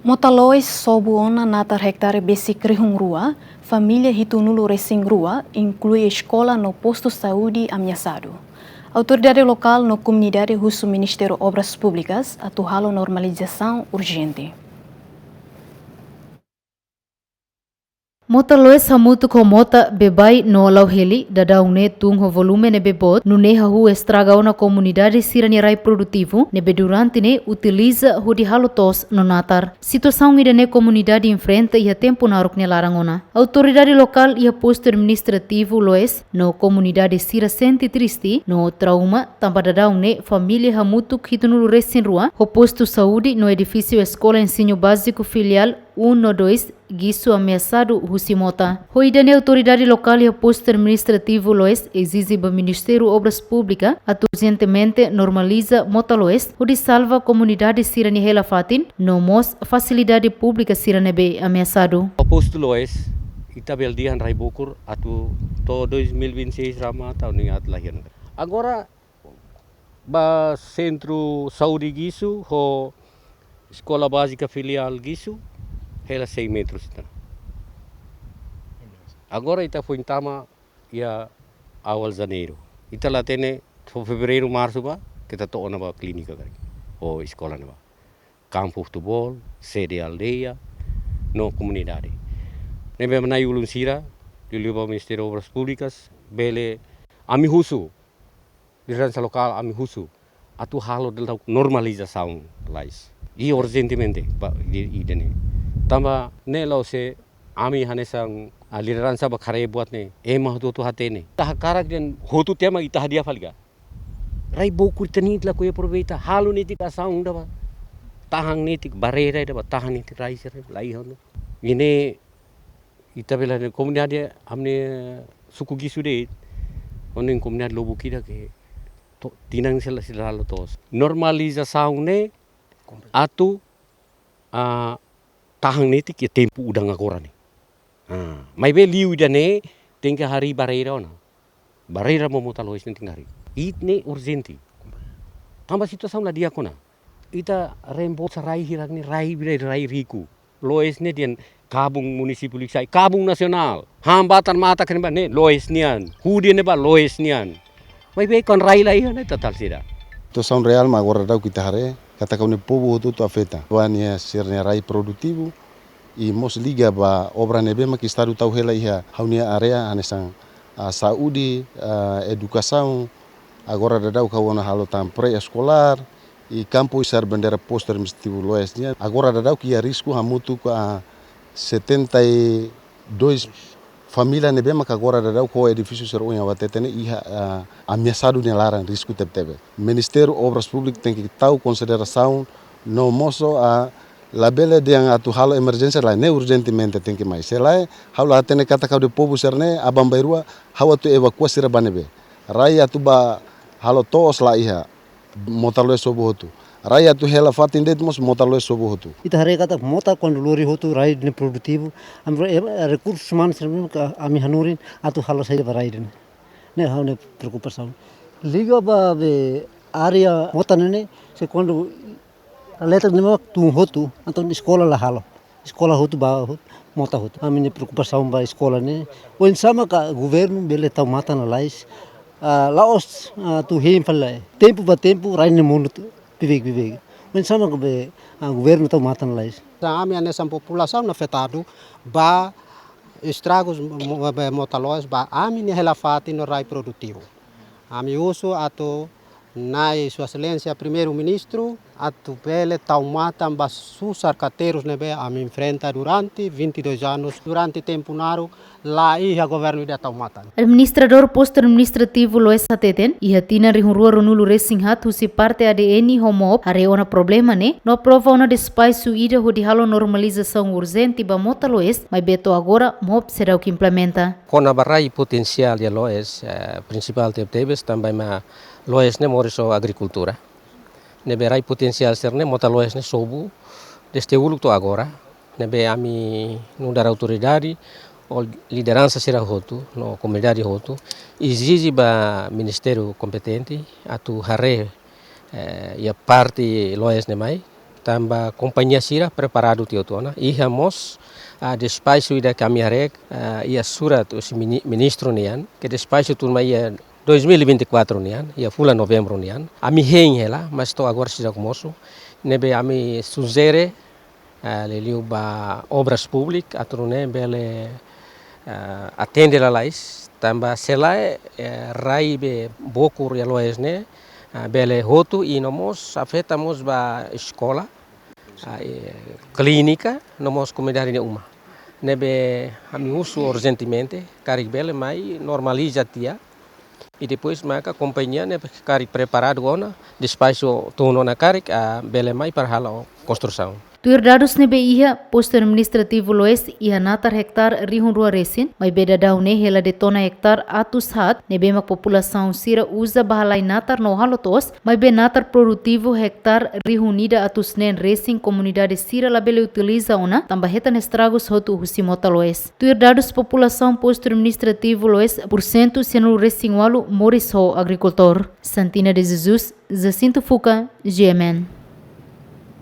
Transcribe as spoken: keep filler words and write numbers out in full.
Mota loes sobu ona natar hektare besik rihun rua, família hitunulu resin rua, inklui eskola no postu saúde ameasadu. Autoridade lokál no komunidade husu Ministériu Obras Públikas atu halo normalizasaun urjente. Mota loes hamutuk ho mota bebé no lau-heli daudaun ne'e tun ho volume ne'ebé boot, nune'e hahú estraga ona komunidade sira-nia rai produtivu ne'ebé durante ne'e utiliza hodi halo to'os no natar. Situasaun ida-ne'e komunidade enfrenta iha tempu naruk nia laran ona. Autoridade lokál iha postu administrativu Loes no komunidade sira sente triste no trauma tanba daudaun ne'e família hamutuk hitunulu resin rua ho postu saúde no edifísiu Eskola Ensinu Báziku Filiál um no dois Gisu ameasadu husi mota. Ho ida-ne'e autoridade lokál iha postu administrativu Loes ezije ba Ministériu Obras Públikas atu urjentemente normaliza mota loes hodi salva komunidade sira-nia hela-fatin no mós fasilidade públika sira ne'ebé ameasadu. Postu Loes, ita bele dehan rai bokur atu to'o dois mil e vinte e seis rama tau ni at lahian. Agora ba Sentru Saúde Gisu ho Eskola Bázika Filiál Gisu, hela cem metros ita. Agora ita foin tama iha awal Janeiru. Ita la hatene to'o Fevereiru, Marsu ba, ita to'o ona ba klínika karik. Ho eskola ne'ebá. Kampu futeból, sede aldeia, no komunidade. Ne'ebé nai ulun sira, liuliu ba Ministériu Obras Públikas, bele ami husu, lideransa lokál ami husu atu halo daudaun normalizasaun loes. I urjentemente ba i, ida-ne'e. Tanba ne'e la'ós ami hanesan, ah, lideransa ba kareboat ne'e, ema hotu-hotu hatene. Ita hakarak dehan hotu tiha mak ita hadi'a fali ka. Rai bokur ita-nia ita lakohi aproveita, halo netik asaun ida ba tahan netik, barreira ida ba tahan netik rai sira, la iha ona. Ne'e ita bele dehan komunidade ami-nia suku Gisu de'it, ho komunidade lubuk ida ke to'o tinan sira la, sira la halo to'os. Normalizasaun ne'e atu, ah, tahan netik iha tempu udan agora ne'e. Ah, maibé liu ida-ne'e tenke harii barreira ona. Barreira ba mota loes ne'e tenke harii. Ida-ne'e urjente. Tanba situasaun la di'ak ona. Ita reembolsa rai hirak-ne'e, rai bira rai riku. Loes ne'e dehan kabun munisípiu Likisai, kabun nasionál. Hambatan mata kene ba ne'e loes nian. Hudi ne'ebá loes nian. Maibé kuandu rai la iha ne'e total sira. Situasaun reál mak agora daudaun ita haree, katak ha'u-nia povu hotu-hotu afeta. Ba nia sira-nia rai produtivu, i mós liga ba obra ne'ebé mak Estadu tau hela iha ha'u-nia área, hanesan, ah, saúde, ah, edukasaun, agora daudaun ha'u ona halo tan pré-eskolár, i kampu Sar Bandeira postu administrativu Loes nian. Agora daudaun iha risku hamutuk ho setenta e dois família ne'ebé mak agora daudaun ho edifísiu sira oin ha'u hatete ne'e iha, ah, ameasadu nia laran, risku tebe-tebes. Ministériu Obras Públikas tenke tau konsiderasaun no mós, ah, labele dehan atu halo emerjénsia lae, ne'e urjentemente tenke mai. Se lae, ha'u la hatene katak ha'u-nia povu sira-ne'e aban-bainrua ha'u atu evakua sira ba ne'ebé. Rai atu ba halo to'os la iha, mota loes sobu hotu. Rai atu hela-fatin de'it mós mota loes sobu hotu. Ita haree katak mota kuandu lori hotu rai ne'e produtivu, ami, eh, rekursu umanu sira-ne'e ka ami hanorin atu halo saida ba rai ne'e. Ne'e ha'u-nia preokupasaun. Liga ba be área mota ne'e, se kuandu eletriku ne'e mak tun hotu, entaun eskola la halo. Eskola hotu ba hotu, mota hotu. Ami-nia preokupasaun ba eskola ne'e. Oinsá maka governu bele tau matan lalais. Ah, la'ós, ah, atu hein fali lae. Tempu ba tempu, rai ne'e monu tu, beibeik, beibeik. Oinsá maka be, ah, governu tau matan lalais. Ami hanesan populasaun afetadu ba estragus mo-, be mota loes ba ami-nia hela-fatin no rai produtivu. Ami husu atu Nai Sua Exelénsia Primeiru-Ministru atu bele tau matan ba susar katerus ne'ebé ami enfrenta durante vinte e dois anos, durante tempu naruk la iha governu ida tau matan. Administradór postu administrativu Loes hateten, iha tinan rihun rua ruanulu resin haat husi parte A D N ho MOP haree ona problema ne'e, no aprova ona despaxu ida hodi halo normalizasaun urjente ba mota loes, maibé to'o agora MOP seidauk implementa. Kona-ba rai potensiál iha Loes, eh, prinsipál tebe-tebes tanba ema Loes ne'e moris ho agrikultura. Ne'ebé rai potensiál sira-ne'e mota loes ne'e sobu, dezde uluk to'o agora. Ne'ebé ami nu'udar autoridade, ho lideransa sira hotu, no komunidade hotu, ezije ba ministériu kompetente atu haree, eh, iha parte loes ne'e mai, Tanba kompañia sira preparadu tiha ona. Iha mós, ah, despaxu ida ami haree, ah, iha surat husi mini-, ministru nian, ke despaxu tun mai iha dois mil e vinte e quatro nian, iha fulan Novembru nian. Ami hein hela, mas to'o agora seidauk mosu. Ne'ebé ami sujere, ah, liuliu ba Obras Públikas, atu nune'e bele, ah, atende lalais, tanba se lae, eh, rai be bokur iha Loes ne'e, ah, bele hotu i no mós afeta mós ba eskola, ah, eh, klínika, no mós komunidade nia uma. Ne'ebé ami husu urjentemente, karik bele mai normaliza tiha. I depois maka kompañia ne'e karik preparadu ona, despaxu tun ona karik, ah, bele mai para halo konstrusaun. Tuir dadus ne'ebé iha, postu administrativu Loes iha natar hektar rihun rua resin, maibé daudaun ne'e hela de'it ona hektar atus haat, ne'ebé mak populasaun sira uza ba halai natar no halo to'os, maibé natar produtivu hektar rihun ida atus neen resin komunidade sira labele utiliza ona, tanba hetan estragus hotu husi mota Loes. Tuir dadus populasaun postu administrativu Loes, pursentu sianulu resin ualu moris ho agrikultór. Santina de Jesus, Jacinto Fuca, G M N.